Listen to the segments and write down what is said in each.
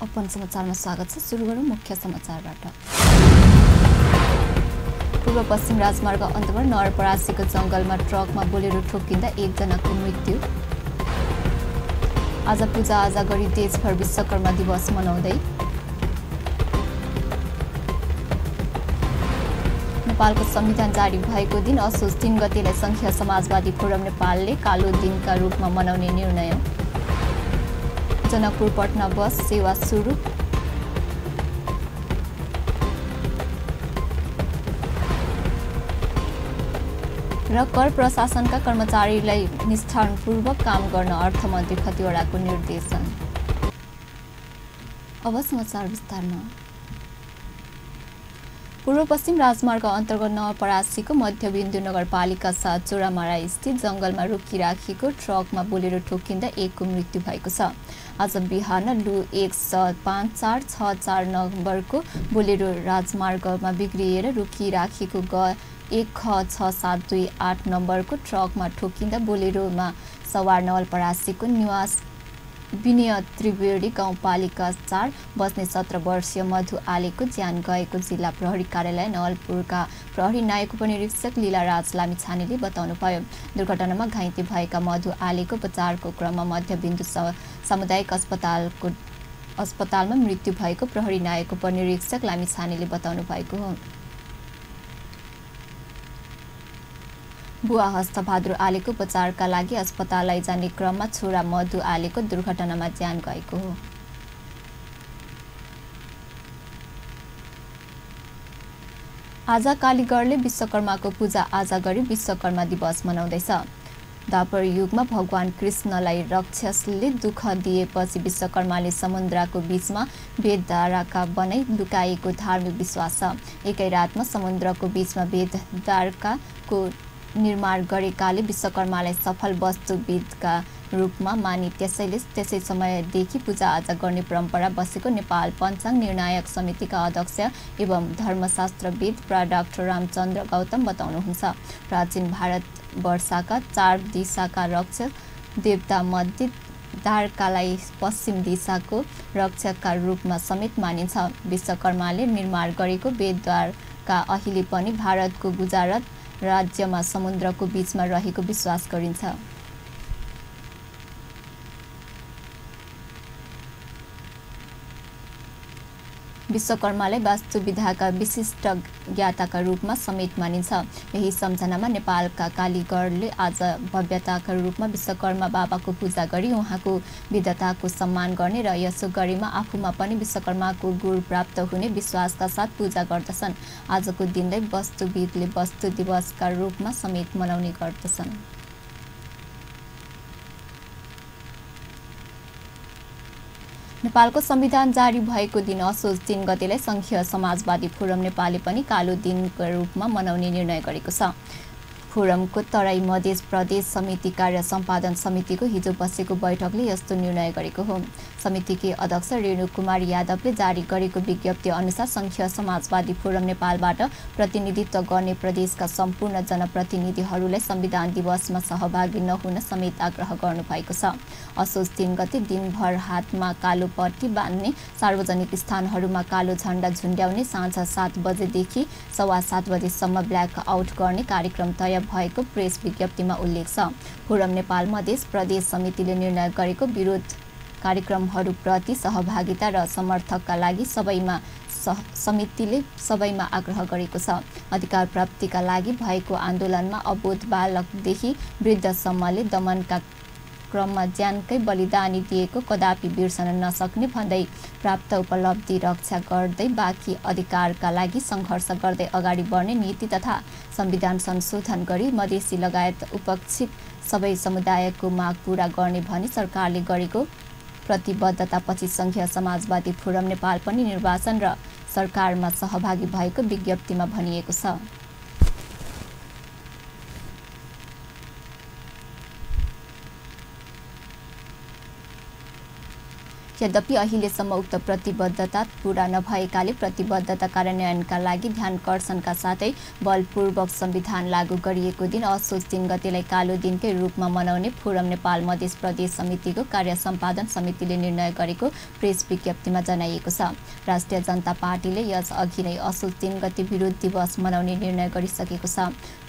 Upon समाचारमा स्वागत छ। सुरु गरौँ मुख्य समाचारबाट। पूर्व पश्चिम राजमार्ग अन्तर्गत नवलपरासीको जंगलमा ट्रकमा बोलेरो ठोकिँदा एकजनाको मृत्यु। आज पूजाआजा गरी देशभर विश्वकर्मा दिवस मनाउँदै। नेपालको संविधान जारी भएको दिन असोज 3 गतेलाई संघीय समाजवादी फोरम नेपालले कालो दिनका रूपमा मनाउने निर्णय। जनकपुर पटना बस सेवा सुरु। र कर प्रशासनका कर्मचारीलाई निष्ठापूर्वक काम गर्न अर्थमन्त्री खतिवड़ाको निर्देशन। अब समाचार विस्तारमा। पूर्व पश्चिम राजमार्ग अन्तर्गत नवलपरासीको मध्यबिन्दु नगरपालिका 7 चोरामारा स्थित जंगलमा रोकिराखेको ट्रकमा बोलेरो ठोकिँदा एकको मृत्यु भएको छ। आज बिहान लु 15464 नम्बरको बोलेरो राजमार्गमा बिग्रिएर रोकिराखेको 1ख6728 नम्बरको ट्रकमा ठोकिँदा बोलेरोमा सवार नवलपरासीको निवास विनय त्रिवेणी गाउँपालिका 4 बस्ने 17 वर्षीय मधु आलेको ज्यान गएको जिल्ला प्रहरी कार्यालय नवलपुरका प्रहरी नायक उपनिरीक्षक लीलाराज लामिछानेले बताउनुभयो। दुर्घटनामा घाइते भएका मधु आलेको उपचारको क्रममा मध्यबिन्दु सामुदायिक अस्पतालमा मृत्यु भएको प्रहरी नायक उपनिरीक्षक लामिछानेले बताउनु भएको हो। बुवा हस्तबहादुर आलेको उपचारका लागि अस्पताल लैजाने क्रममा छोरा मधु आलेको दुर्घटनामा ज्यान गएको हो। आज कालीगढले विश्वकर्माको पूजा आजा गरी विश्वकर्मा दिवस मनाउँदैछ। द्वापर युगमा भगवान कृष्णलाई राक्षसले दुःख दिएपछि विश्वकर्माले समुद्रको बीचमा वेदद्वारका बनाई लुकाएको धार्मिक विश्वास छ। एकै रातमा समुद्रको बीचमा वेदद्वारकाको निर्माण गरेकाले विश्वकर्मालाई सफल वास्तुविदका रूपमा मानि त्यसै समयदेखि पूजाआजा गर्ने परम्परा बसेको नेपाल पञ्चाङ्ग निर्णायक समितिका अध्यक्ष एवं धर्मशास्त्रविद डाक्टर रामचन्द्र गौतम बताउनुहुन्छ। प्राचीन भारतवर्षका 4 दिशाका रक्षक देवता मध्ये द्वारकालाई पश्चिम दिशाको रक्षकका रूपमा समेत मानिन्छ। विश्वकर्माले निर्माण गरेको वेदद्वारका अहिले पनि भारतको गुजरात राज्यमा समुद्रको बीचमा रहेको विश्वास गरिन्छ। विश्वकर्मालाई वास्तुविद्याका विशिष्ट ज्ञाताका रूपमा समेत मानिन्छ। यही सम्झनामा नेपालका कालीगढले आज भव्यताका रूपमा विश्वकर्मा बाबाको पूजा गरी उहाँको विद्वताको सम्मान गर्ने र यसो गरेमा आफूमा पनि विश्वकर्माको गुण प्राप्त हुने विश्वासका साथ पूजा गर्दछन्। आजको दिनलाई वास्तुविदले वस्तु दिवसका रूपमा समेत मनाउने गर्दछन्। नेपालको संविधान जारी भएको दिन असोज 3 गतेलाई संघीय समाजवादी फोरम नेपालले पनि कालो दिनको रूपमा मनाउने निर्णय गरेको छ। फोरमको तराई मधेस प्रदेश समिति कार्य सम्पादन समितिको हिजो बसेको बैठकले यस्तो निर्णय गरेको हो। समितिकी अध्यक्ष रेणु कुमार यादवले जारी गरेको विज्ञप्ति अनुसार संघीय समाजवादी फोरम नेपालबाट प्रतिनिधित्व गर्ने प्रदेशका सम्पूर्ण जनप्रतिनिधिहरूलाई संविधान दिवसमा सहभागी नहुन समेत आग्रह गर्नुभएको छ। असोज 3 गते दिनभर हातमा कालो पट्टी बान्ने, सार्वजनिक स्थानहरूमा कालो झण्डा झुन्ड्याउने, साँझ 7 बजेदेखि 7:15 बजेसम्म ब्ल्याक आउट गर्ने कार्यक्रम तय भएको प्रेस विज्ञप्तिमा उल्लेख छ। फोरम नेपाल मधेस प्रदेश समितिले निर्णय गरेको विरोध कार्यक्रमहरूप्रति सहभागिता र समर्थकका लागि समितिले सबैमा आग्रह गरेको छ। अधिकार प्राप्तिका लागि भएको आन्दोलनमा अबोध बालकदेखि वृद्धसम्मले दमनका क्रममा ज्यानकै बलिदानी दिएको कदापि बिर्सन नसक्ने भन्दै प्राप्त उपलब्धि रक्षा गर्दै बाँकी अधिकारका लागि सङ्घर्ष गर्दै अगाडि बढ्ने नीति तथा संविधान संशोधन गरी मधेसी लगायत उपेक्षित सबै समुदायको माग पूरा गर्ने भनी सरकारले गरेको प्रतिबद्धतापछि संघीय समाजवादी फोरम नेपाल पनि निर्वाचन र सरकारमा सहभागी भएको विज्ञप्तिमा भनिएको छ। यद्यपि अहिलेसम्म उक्त प्रतिबद्धता पूरा नभएकाले प्रतिबद्धता कार्यान्वयनका लागि ध्यानकर्षणका साथै बलपूर्वक संविधान लागू गरिएको दिन असोज 3 गतेलाई कालो दिनकै रूपमा मनाउने फोरम नेपाल मध्य प्रदेश समितिको कार्य सम्पादन समितिले निर्णय गरेको प्रेस विज्ञप्तिमा जनाइएको छ। राष्ट्रिय जनता पार्टीले यस अघि नै असोज 3 गते विरोध दिवस मनाउने निर्णय गरिसकेको छ।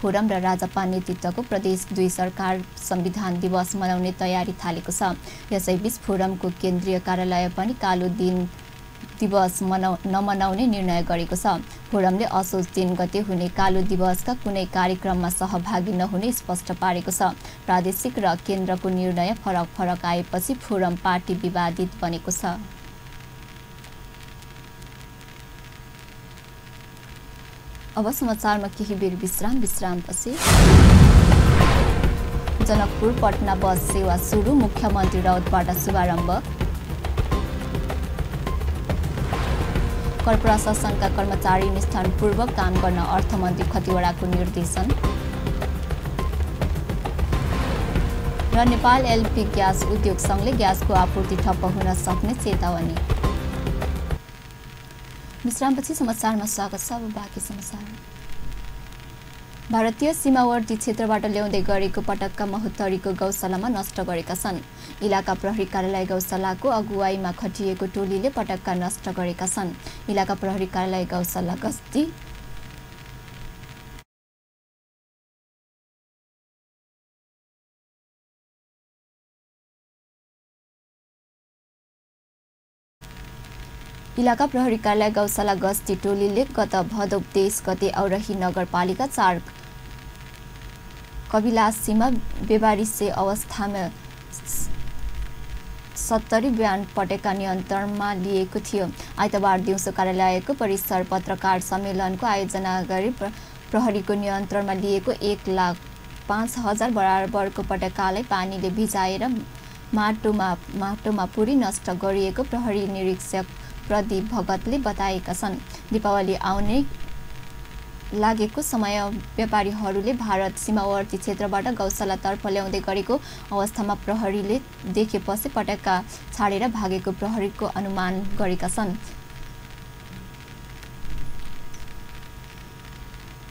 फोरम र राजपा नेतृत्वको प्रदेश 2 सरकार संविधान दिवस मनाउने तयारी थालेको छ। यसैबीच फोरमको केन्द्रीय कार्यालय पनि कालो दिन दिवस नमनाउने निर्णय गरेको छ। फोरमले असोज 3 गते हुने कालो दिवसका कुनै कार्यक्रममा सहभागी नहुने स्पष्ट पारेको छ। प्रादेशिक र केन्द्रको निर्णय फरक फरक आएपछि फोरम पार्टी विवादित बनेको छ। अब समाचारमा केही बेर विश्रामपछि जनकपुर पटना बस सेवा सुरु, मुख्यमन्त्री राउतबाट शुभारम्भ। कर प्रशासनका कर्मचारी निष्ठापूर्वक काम गर्न अर्थमन्त्री खतिवडाको निर्देशन। र नेपाल एलपी ग्यास उद्योग संघले ग्यासको आपूर्ति ठप्प हुन सक्ने चेतावनी। विश्रामपछि समाचारमा स्वागत छ। अब बाँकी समाचार। भारतीय सीमावर्ती क्षेत्रबाट ल्याउँदै गरेको पटक्का महोत्तरीको गौशालामा नष्ट गरेका छन्। इलाका प्रहरी कार्यालय गौशालाको अगुवाईमा खटिएको टोलीले पटक्का नष्ट गरेका छन्। इलाका प्रहरी कार्यालय गौशाला गस्ती इलाका प्रहरी कार्यालय गौशाला गस्ती टोलीले गत भदौ 23 गते औरही नगरपालिका 4 कविलासीमा बेबारिसे अवस्थामा 70 बिहान पटेका नियन्त्रणमा लिएको थियो। आइतबार दिउँसो कार्यालयको परिसर पत्रकार सम्मेलनको आयोजना गरी प्रहरीको नियन्त्रणमा लिएको 1,05,000 बराबरको पटेकालाई पानीले भिजाएर माटोमा पुरी नष्ट गरिएको प्रहरी निरीक्षक प्रदीप भगतले बताएका छन्। दीपावली आउने लागेको समय व्यापारीहरूले भारत सीमावर्ती क्षेत्रबाट गौशालातर्फ ल्याउँदै गरेको अवस्थामा प्रहरीले देखेपछि पटक्का छाडेर भागेको प्रहरीको अनुमान गरेका छन्।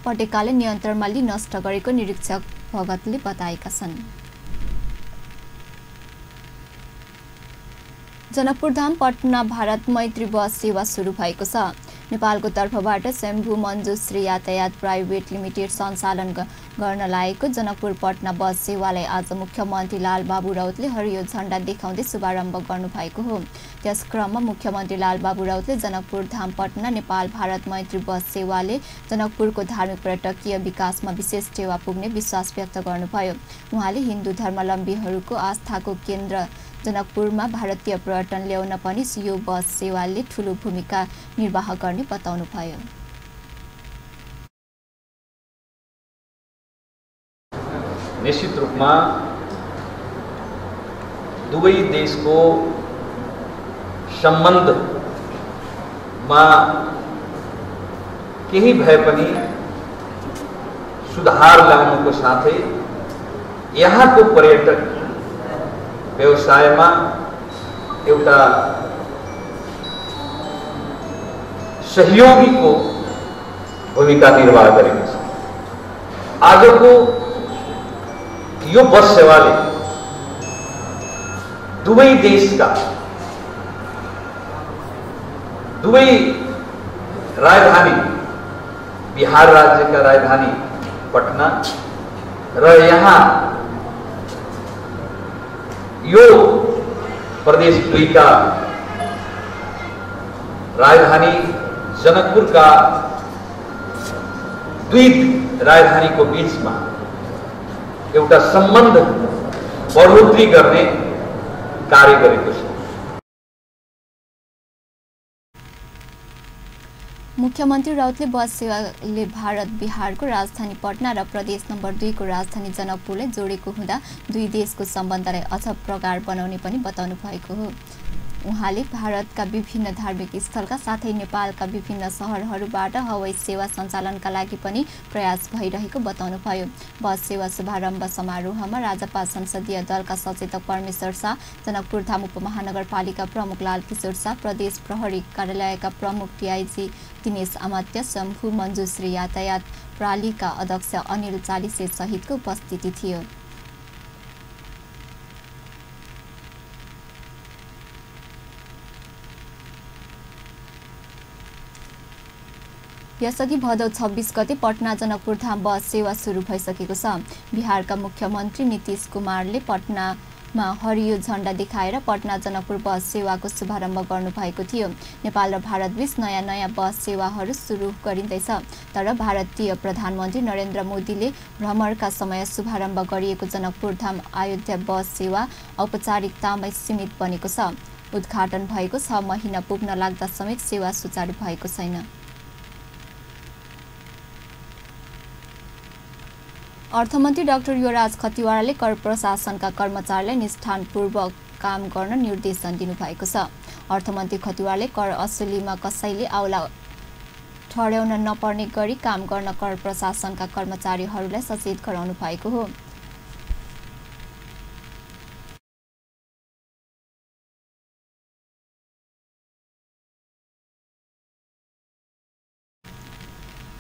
पटेकाले नियन्त्रणमा लिई नष्ट गरेको निरीक्षक भगतले बताएका छन्। जनकपुरधाम पटना भारत मैत्री बस सेवा सुरु भएको छ। नेपालको तर्फबाट शम्भु मञ्जुश्री यातायात प्राइभेट लिमिटेड सञ्चालन गर्न लागेको जनकपुर पटना बस सेवालाई आज मुख्यमन्त्री लालबाबु राउतले हरियो झण्डा देखाउँदै शुभारम्भ गर्नुभएको हो। त्यस क्रममा मुख्यमन्त्री लालबाबु राउतले जनकपुर धाम पटना नेपाल भारत मैत्री बस सेवाले जनकपुरको धार्मिक पर्यटकीय विकासमा विशेष टेवा पुग्ने विश्वास व्यक्त गर्नुभयो। उहाँले हिन्दू धर्मावलम्बीहरूको आस्थाको केन्द्र जनकपुरमा भारतीय पर्यटन ल्याउन पनि यो बस सेवाले ठूलो भूमिका निर्वाह गर्ने बताउनुभयो। निश्चित रूपमा दुवै देशको सम्बन्धमा केही भए पनि सुधार ल्याउनुको साथै यहाँको पर्यटक व्यवसायमा एउटा सहयोगीको भूमिका निर्वाह गरेको छ। आजको यो बस सेवाले दुवै देशका दुवै राजधानी बिहार राज्यका राजधानी पटना र यहाँ यो प्रदेश 2 का राजधानी जनकपुरका दुई राजधानीको बीचमा एउटा सम्बन्ध बढोत्तरी गर्ने कार्य गरेको छ। मुख्यमन्त्री राउतले बस सेवाले भारत बिहारको राजधानी पटना र प्रदेश नम्बर 2 को राजधानी जनकपुरलाई जोडेको हुँदा दुई देशको सम्बन्धलाई अझ प्रगाढ बनाउने पनि बताउनु भएको हो। उहाँले भारतका विभिन्न धार्मिक स्थलका साथै नेपालका विभिन्न शहरहरूबाट हवाई सेवा सञ्चालनका लागि पनि प्रयास भइरहेको बताउनुभयो। बस सेवा शुभारम्भ समारोहमा राजापा संसदीय दलका सचेतक परमेश्वर शाह, जनकपुरधाम उपमहानगरपालिका प्रमुख लालकिशोर शाह, प्रदेश प्रहरी कार्यालयका प्रमुख डिआइजी दिनेश अमात्य, शम्भु मञ्जुश्री यातायात प्रणालीका अध्यक्ष अनिल चालिसे सहितको उपस्थिति थियो। यसअघि भदौ 26 गते पटना जनकपुरधाम बस सेवा सुरु भइसकेको छ। बिहारका मुख्यमन्त्री नीतीश कुमारले पटनामा हरियो झण्डा देखाएर पटना जनकपुर बस सेवाको शुभारम्भ गर्नुभएको थियो। नेपाल र भारतबीच नयाँ बस सेवाहरू सुरु गरिँदैछ। तर भारतीय प्रधानमन्त्री नरेन्द्र मोदीले भ्रमणका समय शुभारम्भ गरिएको जनकपुरधाम अयोध्या बस सेवा औपचारिकतामै सीमित बनेको छ। उद्घाटन भएको 6 महिना पुग्न लाग्दा समेत सेवा सुचारू भएको छैन। अर्थमन्त्री डाक्टर युवराज खतिवड़ाले कर प्रशासनका कर्मचारीलाई निष्ठापूर्वक काम गर्न निर्देशन दिनुभएको छ। अर्थमन्त्री खतिवड़ाले कर असुलीमा कसैले औला ठड्याउन नपर्ने गरी काम गर्न कर प्रशासनका कर्मचारीहरूलाई सचेत गराउनु भएको हो।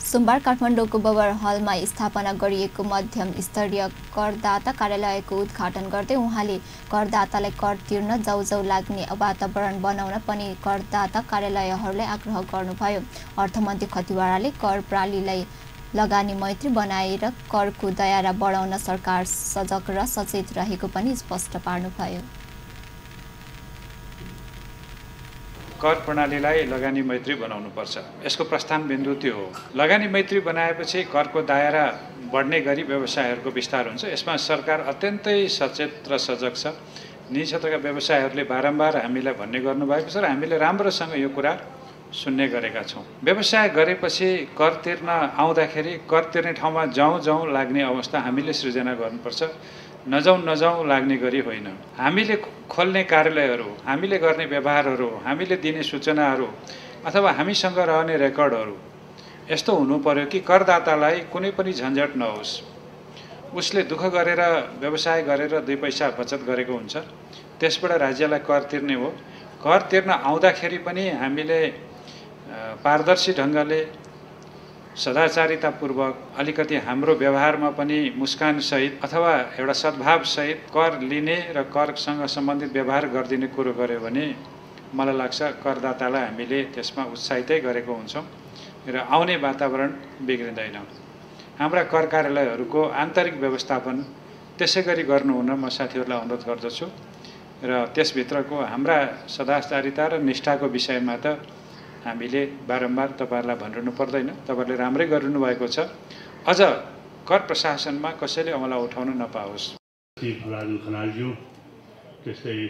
सोमबार काठमाडौँको बबर हलमा स्थापना गरिएको मध्यम स्तरीय करदाता कार्यालयको उद्घाटन गर्दै उहाँले करदातालाई कर तिर्न जाउजाउ लाग्ने वातावरण बनाउन पनि करदाता कार्यालयहरूलाई आग्रह गर्नुभयो। अर्थमन्त्री खतिवड़ाले कर प्रणालीलाई लगानी मैत्री बनाएर करको दायरा बढाउन सरकार सजग र सचेत रहेको पनि स्पष्ट पार्नुभयो। कर प्रणालीलाई लगानी मैत्री बनाउनुपर्छ। यसको प्रस्थान बिन्दु त्यो हो। लगानी मैत्री बनाएपछि करको दायरा बढ्ने गरी व्यवसायहरूको विस्तार हुन्छ। यसमा सरकार अत्यन्तै सचेत र सजग छ। निजी क्षेत्रका व्यवसायहरूले बारम्बार हामीलाई भन्ने गर्नुभएको छ र हामीले राम्रोसँग यो कुरा सुन्ने गरेका छौँ। व्यवसाय गरेपछि कर तिर्न आउँदाखेरि कर तिर्ने ठाउँमा जाउँ लाग्ने अवस्था हामीले सृजना गर्नुपर्छ। नजाउँ लाग्ने गरी होइन। हामीले खोल्ने कार्यालयहरू, हामीले गर्ने व्यवहारहरू, हामीले दिने सूचनाहरू अथवा हामीसँग रहने रेकर्डहरू यस्तो हुनु पर्यो कि करदातालाई कुनै पनि झन्झट नहोस्। उसले दुःख गरेर व्यवसाय गरेर 2 पैसा बचत गरेको हुन्छ, त्यसबाट राज्यलाई कर तिर्ने हो। कर तिर्न आउँदाखेरि पनि हामीले पारदर्शी ढङ्गले सदाचारितापूर्वक अलिकति हाम्रो व्यवहारमा पनि मुस्कानसहित अथवा एउटा सद्भावसहित कर लिने र करसँग सम्बन्धित व्यवहार गरिदिने कुरो गर्यो भने मलाई लाग्छ करदातालाई हामीले त्यसमा उत्साहितै गरेको हुन्छौँ र आउने वातावरण बिग्रिँदैन। हाम्रा कर कार्यालयहरूको आन्तरिक व्यवस्थापन त्यसै गरी गर्नुहुन म साथीहरूलाई अनुरोध गर्दछु र त्यसभित्रको हाम्रा सदाचारिता र निष्ठाको विषयमा त हामीले बारम्बार तपाईहरुलाई भनिरहनु पर्दैन। तपाईहरुले राम्रै गरिरहनु भएको छ। अझ कर प्रशासनमा कसैले अमला उठाउन नपाओस्। राजु खनालज्यू त्यस्तै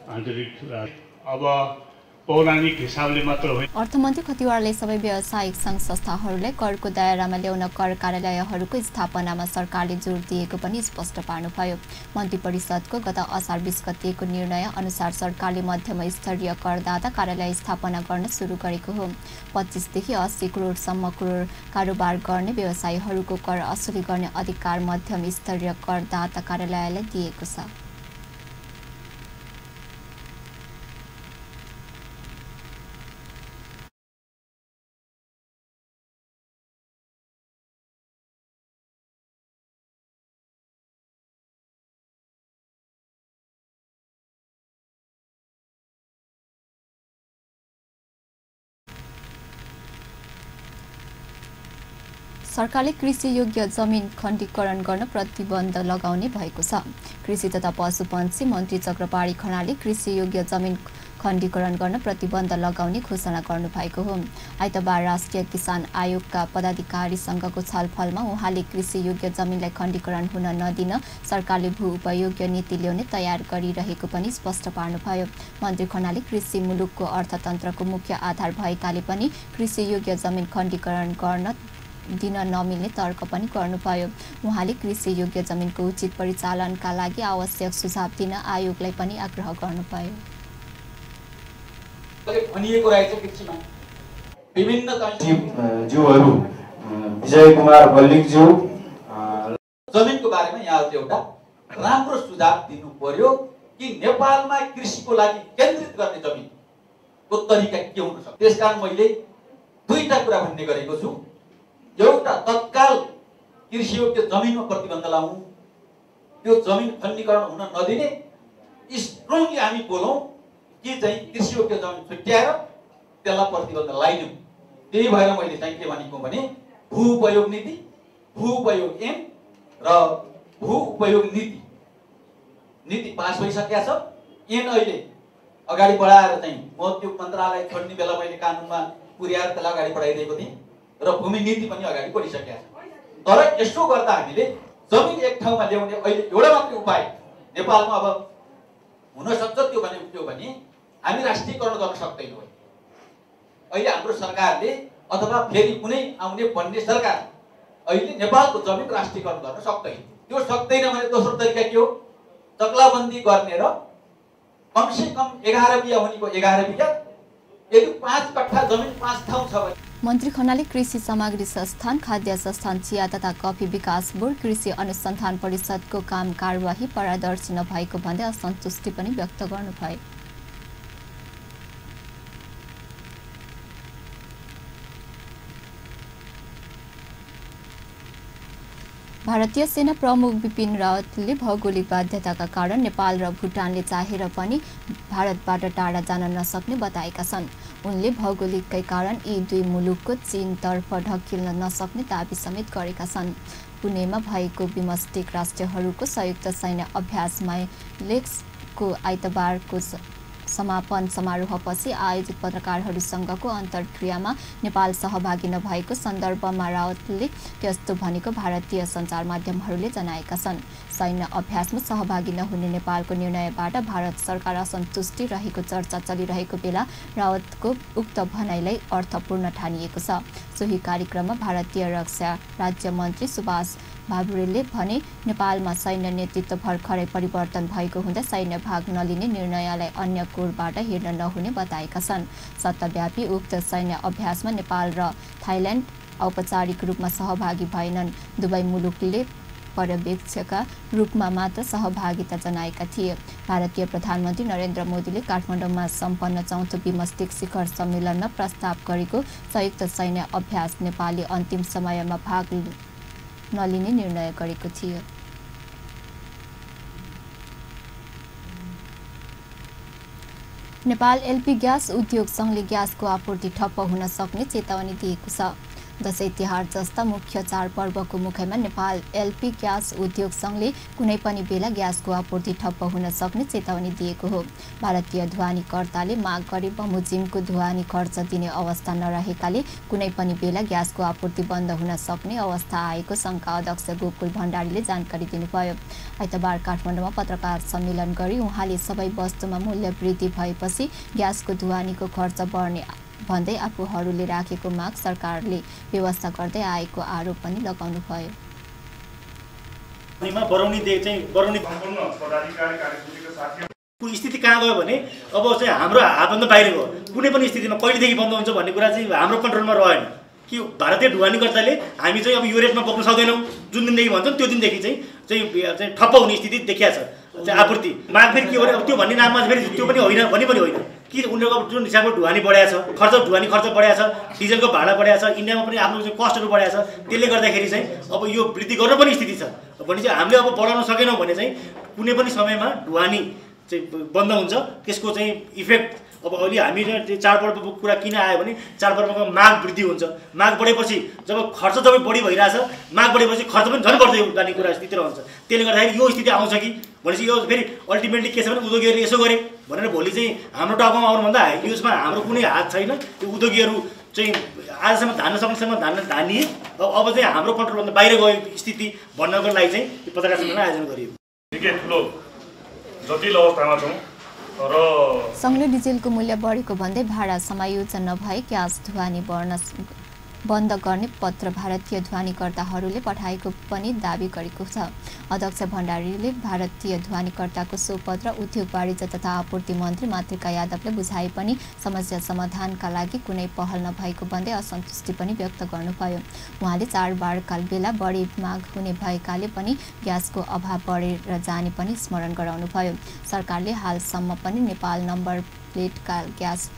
आन्तरिक अब पौराणिक हिसाबले मात्र होइन। अर्थमन्त्री खतिवड़ाले सबै व्यावसायिक सङ्घ संस्थाहरूलाई करको दायरामा ल्याउन कर कार्यालयहरूको स्थापनामा सरकारले जोड दिएको पनि स्पष्ट पार्नुभयो। मन्त्री परिषदको गत असार 20 गतेको निर्णय अनुसार सरकारले मध्यम स्तरीय करदाता कार्यालय स्थापना गर्न सुरु गरेको हो। 25 देखि 80 करोडसम्म कारोबार गर्ने व्यवसायीहरूको कर असुली गर्ने अधिकार मध्यम स्तरीय करदाता कार्यालयलाई दिएको छ। सरकारले कृषि योग्य जमिन खण्डीकरण गर्न प्रतिबन्ध लगाउने भएको छ। कृषि तथा पशुपन्छी मन्त्री चक्रपाणी खनालले कृषि योग्य जमिन खण्डीकरण गर्न प्रतिबन्ध लगाउने घोषणा गर्नुभएको हो। आइतबार राष्ट्रिय किसान आयोगका पदाधिकारीसँगको छलफलमा उहाँले कृषि योग्य जमिनलाई खण्डीकरण हुन नदिन सरकारले भू उपयोग्य नीति ल्याउने तयार गरिरहेको पनि स्पष्ट पार्नुभयो। मन्त्री खनालले कृषि मुलुकको अर्थतन्त्रको मुख्य आधार भएकाले पनि कृषि योग्य जमिन खण्डीकरण गर्न दिन नमिल्ने तर्क पनि गर्नुभयो। उहाँले कृषि योग्य जमिनको उचित परिचालनका लागि आवश्यक सुझाव दिन आयोगलाई पनि आग्रह गर्नुभयो। भनिएको रहेछ कृषिमा विभिन्न ज्यूहरू विजय कुमार बल्लिकज्यू जमिनको बारेमा यहाँहरूले एउटा राम्रो सुझाव दिनु पर्यो कि नेपालमा कृषिको लागि केन्द्रित गर्ने जमिनको तरिका के हुन सक्छ। त्यसकारण मैले दुईटा कुरा भन्ने गरेको छु। एउटा तत्काल कृषियोग्य जमिनमा प्रतिबन्ध लाउनु, त्यो जमिन खण्डीकरण हुन नदिने स्ट्रङली हामी बोलौँ कि चाहिँ कृषियोग्य जमिन छुट्याएर त्यसलाई प्रतिबन्ध लगाइदिउँ। त्यही भएर मैले चाहिँ के भनेको भने भू उपयोग नीति, भू उपयोग ऐन र भू उपयोग नीति पास भइसकेको छ। ऐन अहिले अगाडि बढाएर चाहिँ म त्यो मन्त्रालय छोड्ने बेला मैले कानुनमा पुर्याएर त्यसलाई अगाडि बढाइदिएको थिएँ र भूमि नीति पनि अगाडि बढिसकेको छ। तर यसो गर्दा हामीले जमिन एक ठाउँमा ल्याउने अहिले एउटा मात्रै उपाय नेपालमा अब हुन सक्छ। त्यो भने हामी राष्ट्रियकरण गर्न सक्दैनौँ। अहिले हाम्रो सरकारले अथवा फेरि कुनै आउने बन्ने सरकार अहिले नेपालको जमिन राष्ट्रियकरण गर्न सक्दैन। त्यो सक्दैन भने दोस्रो तरिका के हो? तक्लाबन्दी गर्ने र कमसे कम 11 बिघा हुनेको 11 बिघा, यदि 5 कट्ठा जमिन 5 ठाउँ छ भने। मन्त्री खनालले कृषि सामग्री संस्थान, खाद्य संस्थान, चिया तथा कफी विकास बोर्ड, कृषि अनुसन्धान परिषदको काम कारबाही पारदर्शी नभएको भन्दै असन्तुष्टि पनि व्यक्त गर्नुभयो। भारतीय सेना प्रमुख बिपिन रावतले भौगोलिक बाध्यताका कारण नेपाल र भुटानले चाहेर पनि भारतबाट टाढा जान नसक्ने बताएका छन्। उनले भौगोलिककै कारण यी दुई मुलुकको चीनतर्फ ढकिल्न नसक्ने दाबी समेत गरेका छन्। पुणेमा भएको बिमस्टेक राष्ट्रहरूको संयुक्त सैन्य अभ्यास माइलेक्सको आइतबारको समापन समारोहपछि आयोजित पत्रकारहरूसँगको अन्तर्क्रियामा नेपाल सहभागी नभएको सन्दर्भमा रावतले त्यस्तो भनेको भारतीय सञ्चार माध्यमहरूले जनाएका छन्। सैन्य अभ्यासमा सहभागी नहुने नेपालको निर्णयबाट भारत सरकार असन्तुष्टि रहेको चर्चा चलिरहेको बेला रावतको उक्त भनाइलाई अर्थपूर्ण ठानिएको छ। सोही कार्यक्रममा भारतीय रक्षा राज्य मन्त्री सुभाष भाबुरेले भने नेपालमा सैन्य नेतृत्व भर्खरै परिवर्तन भएको हुँदा सैन्य भाग नलिने निर्णयलाई अन्य कोणबाट हेर्न नहुने बताएका छन्। सत्ताव्यापी उक्त सैन्य अभ्यासमा नेपाल र थाइल्यान्ड औपचारिक रूपमा सहभागी भएनन्। दुवै मुलुकले पर्यवेक्षकका रूपमा मात्र सहभागिता जनाएका थिए। भारतीय प्रधानमन्त्री नरेन्द्र मोदीले काठमाडौँमा सम्पन्न चौथो बिमस्टेक शिखर सम्मेलनमा प्रस्ताव गरेको संयुक्त सैन्य अभ्यास नेपालले अन्तिम समयमा भाग नलिने निर्णय गरेको थियो। नेपाल एलपी ग्यास उद्योग सङ्घले ग्यासको आपूर्ति ठप्प हुन सक्ने चेतावनी दिएको छ। दशैं तिहार जस्ता मुख्य चाडपर्वको मुखैमा नेपाल एलपी ग्यास उद्योग सङ्घले कुनै पनि बेला ग्यासको आपूर्ति ठप्प हुन सक्ने चेतावनी दिएको हो। भारतीय ढुवानीकर्ताले माग गरे बमोजिमको ढुवानी खर्च दिने अवस्था नरहेकाले कुनै पनि बेला ग्यासको आपूर्ति बन्द हुन सक्ने अवस्था आएको सङ्घका अध्यक्ष गोकुल भण्डारीले जानकारी दिनुभयो। आइतबार काठमाडौँमा पत्रकार सम्मेलन गरी उहाँले सबै वस्तुमा मूल्य वृद्धि भएपछि ग्यासको ढुवानीको खर्च बढ्ने भन्दै आफूहरूले राखेको माग सरकारले व्यवस्था गर्दै आएको आरोप पनि लगाउनुभयो। स्थिति कहाँ गयो भने अब चाहिँ हाम्रो हातभन्दा बाहिर गयो। कुनै पनि स्थितिमा कहिलेदेखि बन्द हुन्छ भन्ने कुरा चाहिँ हाम्रो कन्ट्रोलमा रहेन कि भारतीय ढुवानीकर्ताले हामी चाहिँ अब यो रेटमा बोक्न सक्दैनौँ जुन दिनदेखि भन्छौँ त्यो दिनदेखि चाहिँ ठप्प हुने स्थिति देखिया छ। आपूर्ति माग फेरि के हो भने त्यो भन्ने नाममा फेरि त्यो पनि होइन भन्ने पनि होइन कि उनीहरूको जुन हिसाबको ढुवानी बढाएको छ ढुवानी खर्च बढाएको छ, डिजलको भाडा बढाएको छ, इन्डियामा पनि आफ्नो चाहिँ कस्टहरू बढाएको छ। त्यसले गर्दाखेरि चाहिँ अब यो वृद्धि गर्न पनि स्थिति छ भने चाहिँ हामीले अब बढाउन सकेनौँ भने चाहिँ कुनै पनि समयमा ढुवानी चाहिँ बन्द हुन्छ। त्यसको चाहिँ इफेक्ट अब अहिले हामी चाडपर्वको कुरा किन आयो भने चाडपर्वको माग वृद्धि हुन्छ। माग बढेपछि जब खर्च जब बढी भइरहेछ माग बढेपछि खर्च पनि झन् बढ्दै जाने कुरा स्थिति रहन्छ। त्यसले गर्दाखेरि यो स्थिति आउँछ कि भनेपछि यो फेरि अल्टिमेटली के छ भने उद्योगीहरूले यसो गरे भनेर भोलि चाहिँ हाम्रो टाउकोमा आउनुभन्दा यसमा हाम्रो कुनै हात छैन। त्यो उद्योगीहरू चाहिँ आजसम्म धान्न सक्नेसम्म धानिए अब चाहिँ हाम्रो कन्ट्रोलभन्दा बाहिर गएको स्थिति भन्नको लागि चाहिँ यो पत्रकार सम्मेलन आयोजना गरियो। निकै ठुलो जटिल अवस्थामा छौँ र सङ्घले डिजेलको मूल्य बढेको भन्दै भाडा समायोजन नभए ग्यास ढुवानी बढ्न बन्द गर्ने पत्र भारतीय ध्वनिकर्ताहरूले पठाएको पनि दाबी गरेको छ। अध्यक्ष भण्डारीले भारतीय ध्वनिकर्ताको सो पत्र उद्योग वाणिज्य तथा आपूर्ति मन्त्री मातृका यादवले बुझाए पनि समस्या समाधानका लागि कुनै पहल नभएको भन्दै असन्तुष्टि पनि व्यक्त गर्नुभयो। उहाँले चाडबाडका बेला बढी माग हुने भएकाले पनि ग्यासको अभाव बढेर जाने पनि स्मरण गराउनुभयो। सरकारले हालसम्म पनि नेपाल नम्बर प्लेटका ग्यास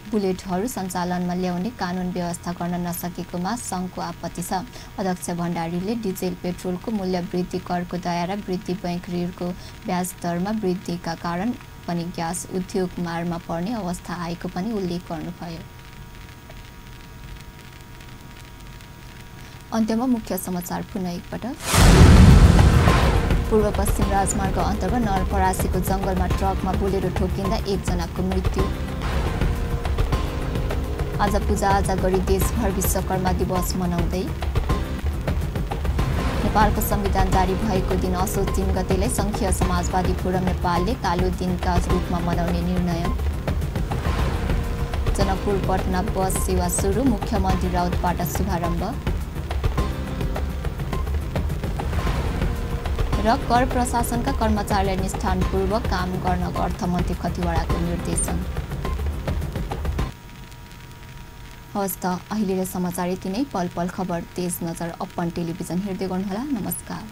बुलेटहरू सञ्चालनमा ल्याउने कानुन व्यवस्था गर्न नसकेकोमा सङ्घको आपत्ति छ। अध्यक्ष भण्डारीले डिजेल पेट्रोलको मूल्य वृद्धि, करको दायरा वृद्धि, बैंक ऋणको ब्याज दरमा वृद्धिका कारण पनि ग्यास उद्योग मारमा पर्ने अवस्था आएको पनि उल्लेख गर्नुभयो। अन्त्यमा मुख्य समाचार पुनः एकपटक। पूर्व पश्चिम राजमार्ग अन्तर्गत नवलपरासीको जङ्गलमा ट्रकमा बोलेरो ठोकिँदा 1 जनाको मृत्यु। आज पूजाआजा गरी देशभर विश्वकर्मा दिवस मनाउँदै। नेपालको संविधान जारी भएको दिन असोज 3 गतेलाई संघीय समाजवादी फोरम नेपालले कालो दिनका रूपमा मनाउने निर्णय। जनकपुर पटना बस सेवा सुरु, मुख्यमन्त्री राउतबाट शुभारम्भ। र कर प्रशासनका कर्मचारीलाई निष्ठापूर्वक काम गर्न अर्थमन्त्री खतिवडाको निर्देशन। हवस् त अहिलेको समाचार यति नै। पल पल खबर तेज नजर अपन टेलिभिजन हेर्दै गर्नुहोला। नमस्कार।